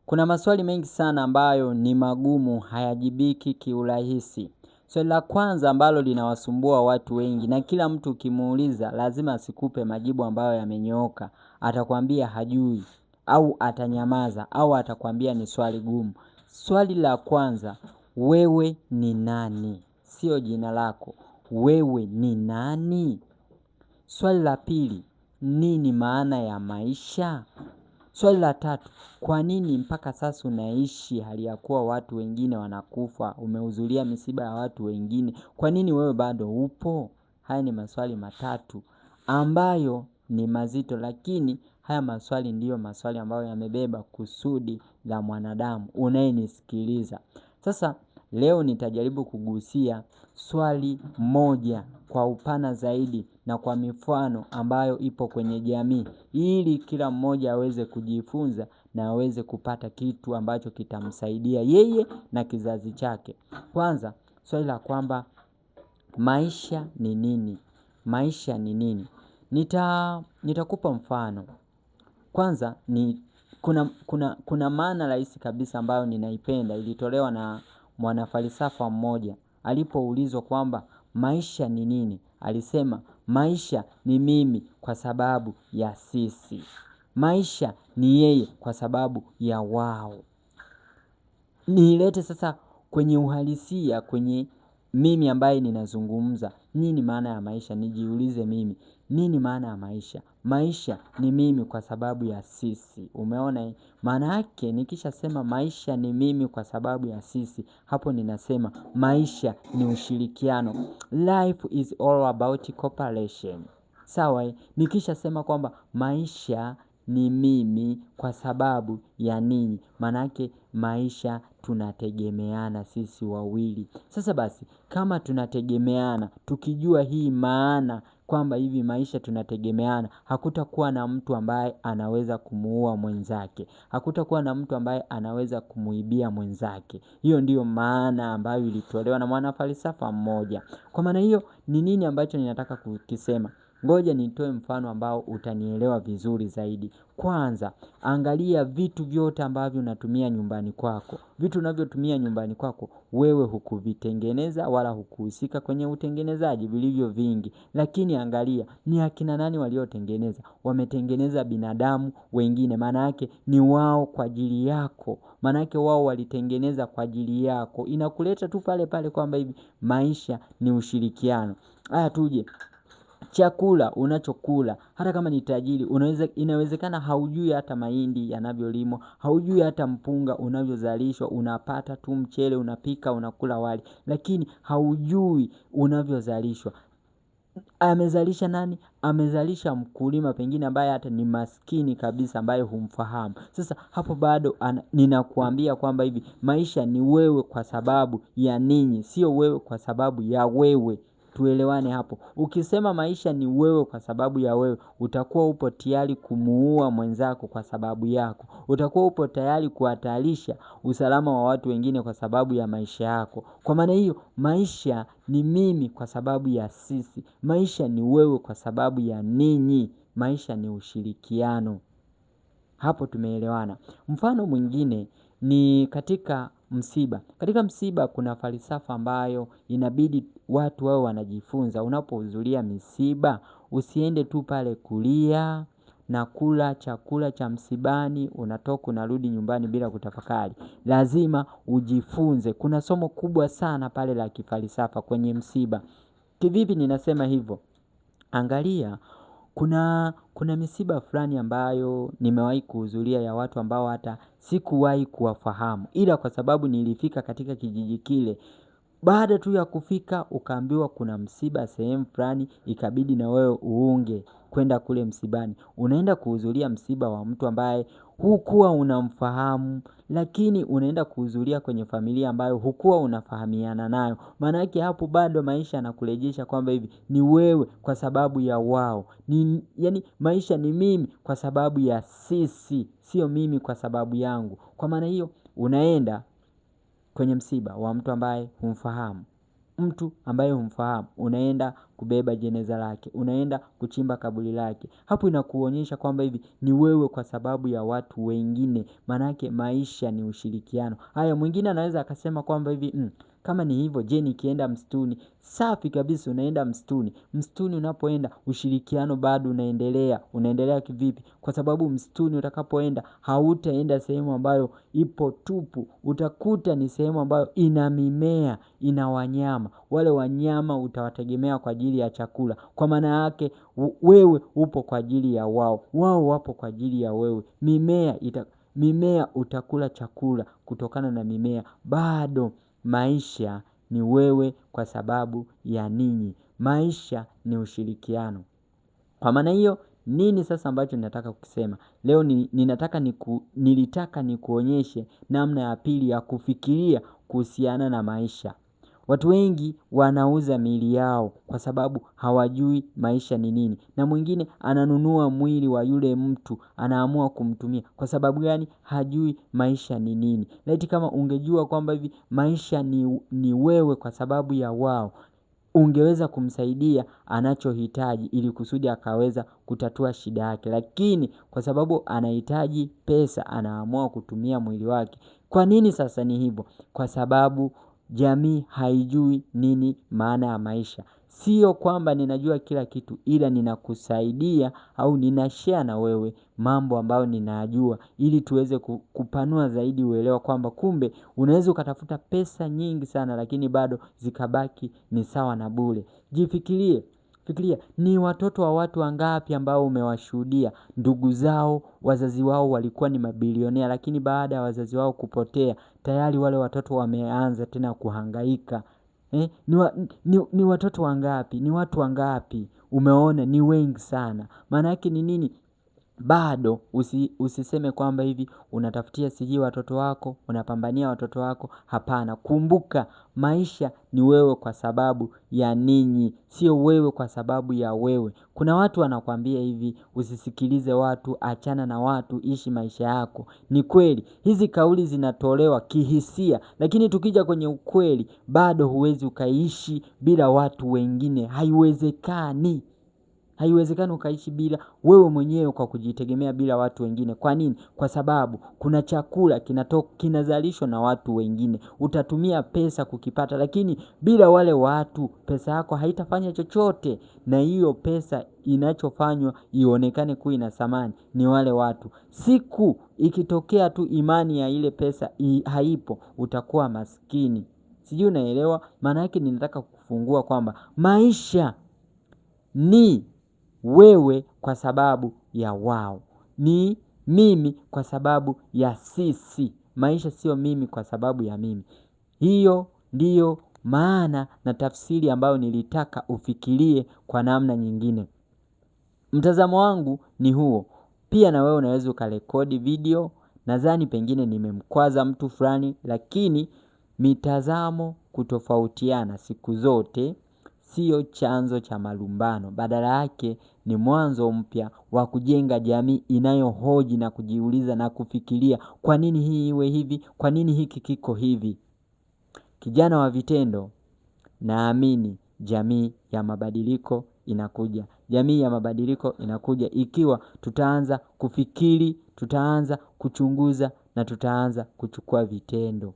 Kuna maswali mengi sana ambayo ni magumu, hayajibiki kiurahisi. Swali la kwanza ambalo linawasumbua watu wengi na kila mtu ukimuuliza lazima asikupe majibu ambayo yamenyooka. Atakwambia hajui au atanyamaza au atakwambia ni swali gumu. Swali la kwanza, wewe ni nani? Sio jina lako. Wewe ni nani? Swali la pili, nini maana ya maisha? Swali la tatu, kwa nini mpaka sasa unaishi hali ya kuwa watu wengine wanakufa, umehudhuria misiba ya watu wengine, kwa nini wewe bado upo? Haya ni maswali matatu ambayo ni mazito, lakini haya maswali ndiyo maswali ambayo yamebeba kusudi la mwanadamu unayenisikiliza. Sasa leo nitajaribu kugusia swali moja kwa upana zaidi na kwa mifano ambayo ipo kwenye jamii ili kila mmoja aweze kujifunza na aweze kupata kitu ambacho kitamsaidia yeye na kizazi chake. Kwanza, swali la kwamba maisha ni nini? Maisha ni nini? Nitakupa mfano. Kwanza ni kuna maana rahisi kabisa ambayo ninaipenda, ilitolewa na mwanafalsafa mmoja. Alipoulizwa kwamba maisha ni nini, alisema maisha ni mimi kwa sababu ya sisi. Maisha ni yeye kwa sababu ya wao. Niilete sasa kwenye uhalisia, kwenye mimi ambaye ninazungumza. Nini maana ya maisha? Nijiulize mimi. Nini maana ya maisha? Maisha ni mimi kwa sababu ya sisi. Umeona? Maana yake nikishasema maisha ni mimi kwa sababu ya sisi, hapo ninasema maisha ni ushirikiano. Life is all about cooperation. Sawa? Nikishasema kwamba maisha ni mimi kwa sababu ya ninyi, maana yake maisha tunategemeana sisi wawili. Sasa basi, kama tunategemeana, tukijua hii maana kwamba hivi maisha tunategemeana, hakutakuwa na mtu ambaye anaweza kumuua mwenzake. Hakutakuwa na mtu ambaye anaweza kumuibia mwenzake. Hiyo ndiyo maana ambayo ilitolewa na mwanafalsafa mmoja. Kwa maana hiyo, ni nini ambacho ninataka kukisema? Ngoja nitoe mfano ambao utanielewa vizuri zaidi. Kwanza, angalia vitu vyote ambavyo unatumia nyumbani kwako. Vitu unavyotumia nyumbani kwako, wewe hukuvitengeneza wala hukuhusika kwenye utengenezaji vilivyo vingi. Lakini angalia, ni akina nani waliotengeneza? Wametengeneza binadamu wengine. Maana yake ni wao kwa ajili yako. Maana yake wao walitengeneza kwa ajili yako. Inakuleta tu pale pale kwamba hivi maisha ni ushirikiano. Haya, tuje chakula unachokula, hata kama ni tajiri, inawezekana haujui hata mahindi yanavyolimwa, haujui hata mpunga unavyozalishwa, unapata tu mchele, unapika, unakula wali, lakini haujui unavyozalishwa. Amezalisha nani? Amezalisha mkulima pengine ambaye hata ni maskini kabisa, ambaye humfahamu. Sasa hapo bado ninakuambia kwamba hivi maisha ni wewe kwa sababu ya ninyi, sio wewe kwa sababu ya wewe. Tuelewane hapo. Ukisema maisha ni wewe kwa sababu ya wewe, utakuwa upo tayari kumuua mwenzako kwa sababu yako. Utakuwa upo tayari kuhatarisha usalama wa watu wengine kwa sababu ya maisha yako. Kwa maana hiyo, maisha ni mimi kwa sababu ya sisi. Maisha ni wewe kwa sababu ya ninyi. Maisha ni ushirikiano. Hapo tumeelewana. Mfano mwingine ni katika msiba. Katika msiba kuna falsafa ambayo inabidi watu wao wanajifunza. Unapohudhuria misiba, usiende tu pale kulia na kula chakula cha msibani, unatoka unarudi nyumbani bila kutafakari. Lazima ujifunze. Kuna somo kubwa sana pale la kifalsafa kwenye msiba. Kivipi ninasema hivyo? Angalia, kuna misiba fulani ambayo nimewahi kuhudhuria ya watu ambao hata sikuwahi kuwafahamu. Ila kwa sababu nilifika katika kijiji kile, baada tu ya kufika ukaambiwa kuna msiba sehemu fulani, ikabidi na wewe uunge kwenda kule msibani. Unaenda kuhudhuria msiba wa mtu ambaye hukuwa unamfahamu, lakini unaenda kuhudhuria kwenye familia ambayo hukuwa unafahamiana nayo. Maana yake hapo bado maisha yanakurejesha kwamba hivi ni wewe kwa sababu ya wao. Yaani maisha ni mimi kwa sababu ya sisi, sio mimi kwa sababu yangu. Kwa maana hiyo unaenda kwenye msiba wa mtu ambaye humfahamu. Mtu ambaye humfahamu, unaenda kubeba jeneza lake, unaenda kuchimba kaburi lake. Hapo inakuonyesha kwamba hivi ni wewe kwa sababu ya watu wengine. Manake maisha ni ushirikiano. Haya, mwingine anaweza akasema kwamba hivi kama ni hivyo, je, nikienda msituni? Safi kabisa, unaenda msituni. Msituni unapoenda ushirikiano bado unaendelea. Unaendelea kivipi? Kwa sababu msituni utakapoenda hautaenda sehemu ambayo ipo tupu. Utakuta ni sehemu ambayo ina mimea, ina wanyama. Wale wanyama utawategemea kwa ajili ya chakula. Kwa maana yake wewe upo kwa ajili ya wao, wao wapo kwa ajili ya wewe. Mimea utakula chakula kutokana na mimea. Bado maisha ni wewe kwa sababu ya ninyi. Maisha ni ushirikiano. Kwa maana hiyo, nini sasa ambacho ninataka kukisema? Leo nilitaka nikuonyeshe namna ya pili ya kufikiria kuhusiana na maisha. Watu wengi wanauza miili yao kwa sababu hawajui maisha ni nini. Na mwingine ananunua mwili wa yule mtu, anaamua kumtumia. Kwa sababu gani? Hajui maisha ni nini. Laiti kama ungejua kwamba hivi maisha ni wewe kwa sababu ya wao, ungeweza kumsaidia anachohitaji ili kusudi akaweza kutatua shida yake. Lakini kwa sababu anahitaji pesa, anaamua kutumia mwili wake. Kwa nini sasa ni hivyo? Kwa sababu jamii haijui nini maana ya maisha. Sio kwamba ninajua kila kitu, ila ninakusaidia au ninashare na wewe mambo ambayo ninajua ili tuweze kupanua zaidi uelewa kwamba kumbe unaweza ukatafuta pesa nyingi sana lakini bado zikabaki ni sawa na bure. Jifikirie, fikiria ni watoto wa watu wangapi ambao umewashuhudia ndugu zao, wazazi wao walikuwa ni mabilionea, lakini baada ya wazazi wao kupotea tayari wale watoto wameanza tena kuhangaika. Ni watoto wangapi? Ni watu wangapi? Umeona ni wengi sana. Maana yake ni nini? Bado usiseme kwamba hivi unatafutia sijui watoto wako, unapambania watoto wako. Hapana, kumbuka maisha ni wewe kwa sababu ya ninyi, sio wewe kwa sababu ya wewe. Kuna watu wanakuambia hivi, usisikilize watu, achana na watu, ishi maisha yako. Ni kweli, hizi kauli zinatolewa kihisia, lakini tukija kwenye ukweli, bado huwezi ukaishi bila watu wengine. Haiwezekani. Haiwezekani ukaishi bila wewe mwenyewe kwa kujitegemea bila watu wengine. Kwa nini? Kwa sababu kuna chakula kinazalishwa na watu wengine. Utatumia pesa kukipata, lakini bila wale watu pesa yako haitafanya chochote. Na hiyo pesa inachofanywa ionekane kuwa ina thamani ni wale watu. Siku ikitokea tu imani ya ile pesa haipo, utakuwa maskini. Sijui unaelewa? Maana yake ninataka kufungua kwamba maisha ni wewe kwa sababu ya wao, ni mimi kwa sababu ya sisi. Maisha sio mimi kwa sababu ya mimi. Hiyo ndiyo maana na tafsiri ambayo nilitaka ufikirie kwa namna nyingine. Mtazamo wangu ni huo. Pia na wewe unaweza ukarekodi video. Nadhani pengine nimemkwaza mtu fulani, lakini mitazamo kutofautiana siku zote sio chanzo cha malumbano. Badala yake ni mwanzo mpya wa kujenga jamii inayohoji na kujiuliza na kufikiria, kwa nini hii iwe hivi? Kwa nini hiki kiko hivi? Kijana wa vitendo, naamini jamii ya mabadiliko inakuja. Jamii ya mabadiliko inakuja ikiwa tutaanza kufikiri, tutaanza kuchunguza na tutaanza kuchukua vitendo.